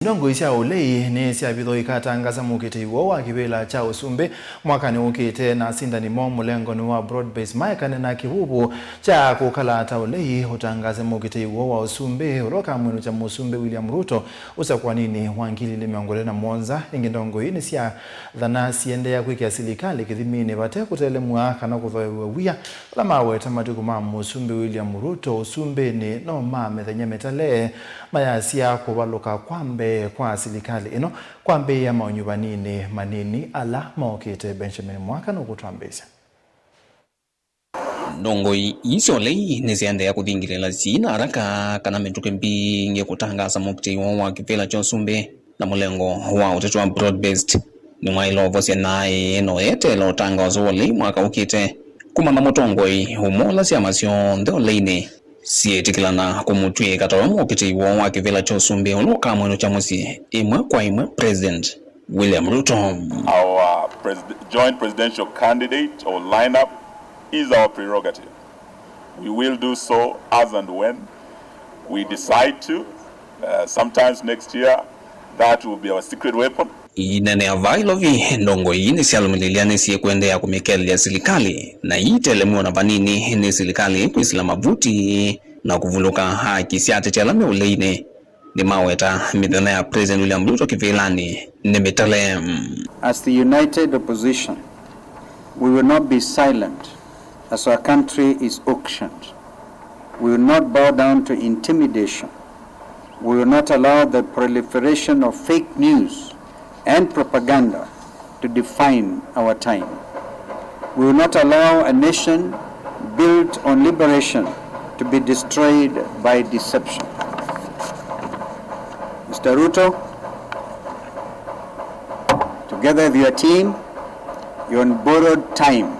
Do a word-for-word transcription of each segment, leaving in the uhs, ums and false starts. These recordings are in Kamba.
Ndongoi sya ũlei nĩsyavithwa ikatangasa mũkitĩi woo wa kĩvĩla kya ũsumbĩ mwakanĩ ũkĩte, na asindani moo mũlengonĩ wa Broad Based maekane na kĩvuvu kya kũkalata ũlei ũtangase mũkĩtĩi woo wa ũsumbĩ ũla ũkamwĩnũkya Mũsumbĩ William Ruto ũsakũaninĩ wa ngili ilĩ mĩongo ĩlĩ na mũonza. Ĩngĩ, ndongoi nĩsyathana siendeea kwĩkĩa silikalĩ kĩthiminĩ vate kũtelemw'a kana kũthoew'a wia. Ala maweta matukũ ma Mũsumbĩ William Ruto ũsumbĩnĩ no ma mĩthenya mĩtale mayasya kũvalũka kwa mbee kwa silikalĩ ĩno kwambĩĩa maũnyuvaninĩ manini ala mokĩte. Benjamin Mwaka nũkũtwambĩĩsya. Ndongoi ii sya ũlei nĩsyaendeea kũthingĩlĩĩla syĩ na haraka kana mĩtũkĩ mbingĩ kũtangaasa mũkitĩi woo wa kĩvĩla kya ũsumbĩ na mũlengo wa ũteti wa Broad Based nĩwaĩle ũvosya naĩ no yeteela ũtangaso wa ũlei mwaka ũkĩte kumana na mũtongoi ũmwe ũla syama syonthe ũleinĩ syĩtĩkĩlana kũmũtw'ĩĩka tawe mũkitĩi woo wa kĩvĩla kya ũsumbĩ ũla ũkamwĩnũkya mũsyĩ ĩmwe kwa ĩmwe President William Ruto. Our pres- joint presidential candidate or lineup is our prerogative. We will do so as and when we decide to. Uh, sometimes next year, that will be our secret weapon. Inenea vaa Ilovi, ndongoi ii nĩsyalũmĩlĩlya nĩsyĩkũendeea kũmĩkelelya silikalĩ, na iitelemw'a na vanini nĩ silikalĩ kwĩsĩla mavuti na kũvulũka haki sya ateti ala me ũleinĩ. Nĩmaweta mĩthenya ya President William Ruto kĩvĩlanĩ nĩ mĩtale. As the united opposition, we will not be silent as our country is auctioned. We will not bow down to intimidation. We will not allow the proliferation of fake news and propaganda to define our time. We will not allow a nation built on liberation to be destroyed by deception. Mister Ruto, together with your team, you're on borrowed time.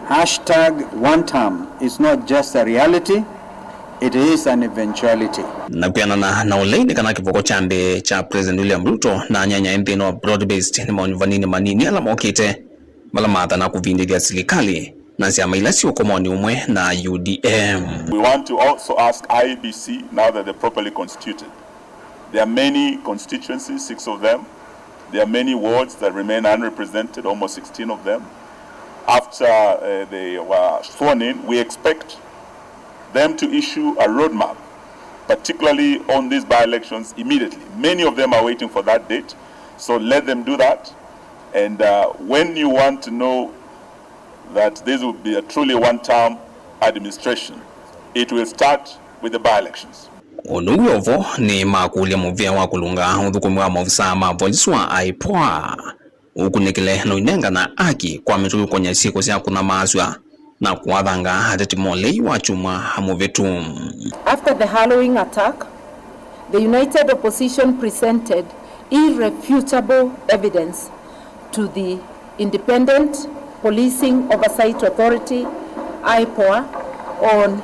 Hashtag one term is not just a reality, it is an eventuality. Na kwĩanana na ũlei nĩ kana kĩvoko kya mbee kya President William Ruto na anyanya nthĩnĩ wa Broad Based nĩ maũnyuvaninĩ manini ala mokĩte, vala mathana kũvindĩthya silikalĩ na syama ila syĩ ũkomonĩ ũmwe na U D M. We want to also ask I E B C, now that they're properly constituted, there are many constituencies, six of them. There are many wards that remain unrepresented, almost sixteen of them. After uh, they were sworn in, we expect them to issue a roadmap, particularly on these by-elections, immediately. Many of them are waiting for that date, so let them do that. And uh, when you want to know that this will be a truly one-term administration, it will start with the by-elections. Ũndũ wĩ o vo nĩ makũlya mũvĩa wa kũlũnga ũthũkũmi wa maovisaa ma volisi wa IPOA ũkunĩkĩle na ũinengana aki kwa mĩtũkĩ kũnya syĩko sya kũnyamasw'a na kũathanga ateti ma ũlei wa kyumwa mũvĩtu. After the harrowing attack, the United Opposition presented irrefutable evidence to the Independent Policing Oversight Authority, IPOA, on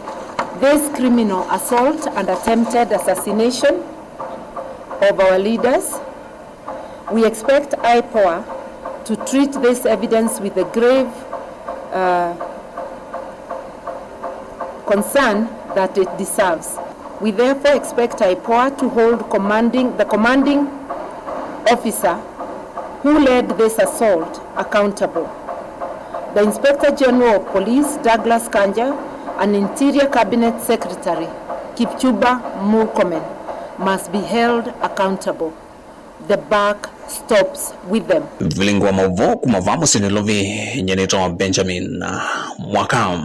this criminal assault and attempted assassination of our leaders. We expect IPOA to treat this evidence with the grave uh, concern that it deserves. We therefore expect IPOA to hold commanding, the commanding officer who led this assault accountable. The Inspector General of Police, Douglas Kanja, and Interior Cabinet Secretary, Kipchumba Murkomen, must be held accountable. The buck stops with them. Vilingi wa maũvoo kuma vaa mũsyĩ Nairobi, nyie nĩtawa Benjamin Mwaka.